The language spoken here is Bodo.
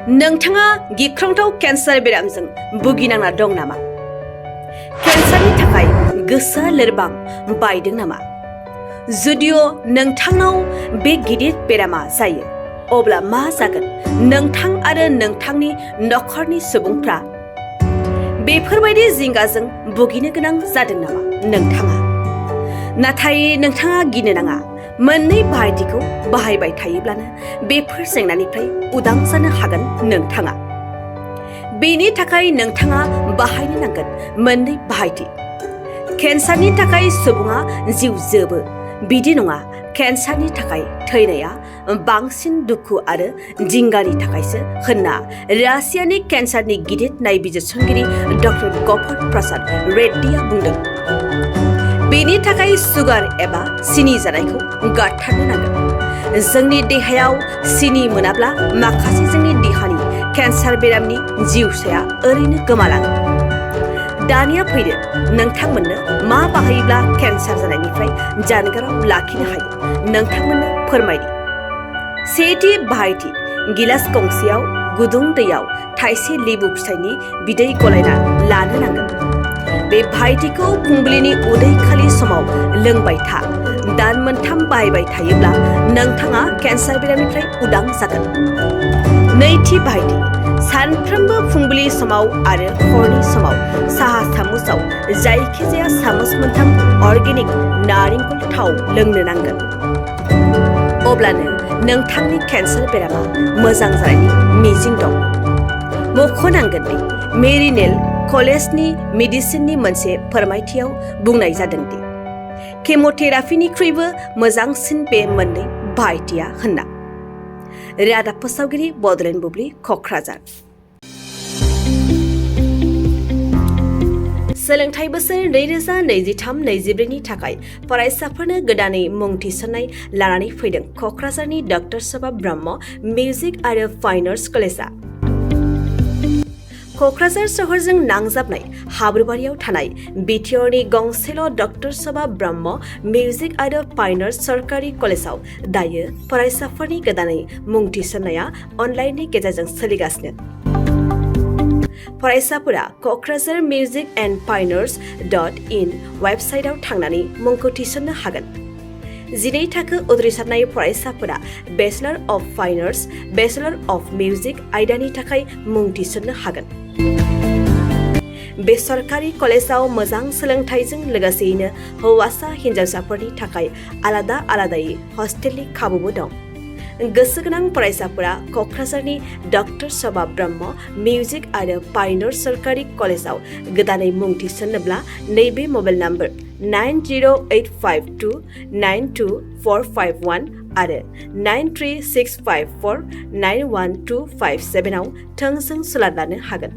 नोंथाङा गिख्रंथाव केन्सार बेरामजों भुगिनांना दं नामा? केन्सारनि थाखाय गोसोआ लोरबां बायदों नामा? जुदिअ नोंथांनाव बे गिदिर बेरामा जायो, अब्ला मा जागोन नोंथां आरो नोंथांनि नखरनि सुबुंफ्रा? बेफोरबायदि जिंगाजों भुगिनो गोनां जादों नामा नोंथाङा? नाथाय नोंथाङा गिनो नाङा। मोननै बाहायथिखौ बाहायबाय थायोब्लानो बेफोर जेंनानिफ्राय उदां जानो हागोन नोंथाङा। बेनि थाखाय नोंथाङा बाहायनो नांगोन मोननै बाहायथि। केन्सारनि थाखाय सुबुङा जिउ जोबो बिदि नङा। केन्सारनि थाखाय थैनाया बांसिन दुखु आरो जिंगानि थाखायसो होनना रासियानि केन्सारनि गिदिर नायबिजिरसंगिरि डक्टर गफर प्रसाद रेड्डीआ बुंदों। बेनि थाखाय सुगार एबा सिनि जानायखौ गारथारनो नांगोन। जोंनि देहायाव सिनि मोनाब्ला माखासे जोंनि देहानि केन्सार बेरामनि जिउसाया ओरैनो गोमालाङो। दानिया फैदो नोंथांमोननो मा बाहायोब्ला केन्सार जानायनिफ्राय जानगाराव लाखिनो हायो नोंथांमोननो फोरमायनि। सेथि बाहायथि, गिलास गंसेयाव गुदुं दैयाव थाइसे लेबु फिथाइनि बिदै गलायना लानो नांगोन। बे बाहायथिखौ फुंबिलिनि उदै खालि समाव लोंबाय था। दान मोनथाम बाहायबाय थायोब्ला नोंथाङा केन्सार बेरामनिफ्राय उदां जागोन। नैथि बाहायथि, सानफ्रोमबो फुंबिलि समाव आरो हरनि समाव साहा सामुसआव जायखिजाया सामुस मोनथाम अर्गेनिक नारेंखल थाव लोंनो नांगोन। अब्लानो नोंथांनि केन्सार बेरामा मोजां जानायनि मिजिं दं। मख'नांगोन दि मेरिनेल कलेजनि मेडिसिननि मोनसे फोरमायथियाव बुंनाय जादों दि केम'थेरापिनिख्रुइबो मोजांसिन बे मोननै बाहायथिया होनना। रादाब फोसावगिरि बड'लेण्ड बुब्लि, क'क्राझार। सोलोंथाइ बोसोर 2023-24 नि थाखाय फरायसाफोरनो गोदानै मुं थिसननाय लानानै फैदों क'क्राझारनि डक्टर सभा ब्रह्म मिउजिक आरो फाइन आर्टस कलेजआ। क'क्राझार सोहोरजों नांजाबनाय हाब्रुबारियाव थानाय बिटिआरनि गंसेल' डक्टर सभा ब्रह्म मिउजिक आरो फाइन आर्टस सरकारि कलेजआव दायो फरायसाफोरनि गोदानै मुं थिसननाया अनलाइननि गेजेरजों सोलिगासिनो। फरायसाफोरा क'क्राझार मिउजिक एन्ड फाइन आर्टस.in वेबसाइटआव थांनानै मुंखौ थिसननो हागोन। 12 थाखो उथ्रिसारनाय फरायसाफोरा bachelor of fine arts, bachelor of music आयदानि थाखाय मुं थिसननो हागोन। बे सरकारि कलेजाव मोजां सोलोंथाइजों लोगोसेयैनो हौवासा हिन्जावसाफोरनि थाखाय आलादा आलादायै हस्टेलनि खाबुबो दं। गोसो गोनां फरायसाफोरा क'क्राझारनि डक्टर सभा ब्रह्म मिउजिक आरो फाइन आर्टस सरकारि कलेजाव गोदानै मुं थिसननोब्ला नैबे मबाइल नम्बर 9085292451 आरो 9365491257 आव थोंजों सुलाद लानो हागोन।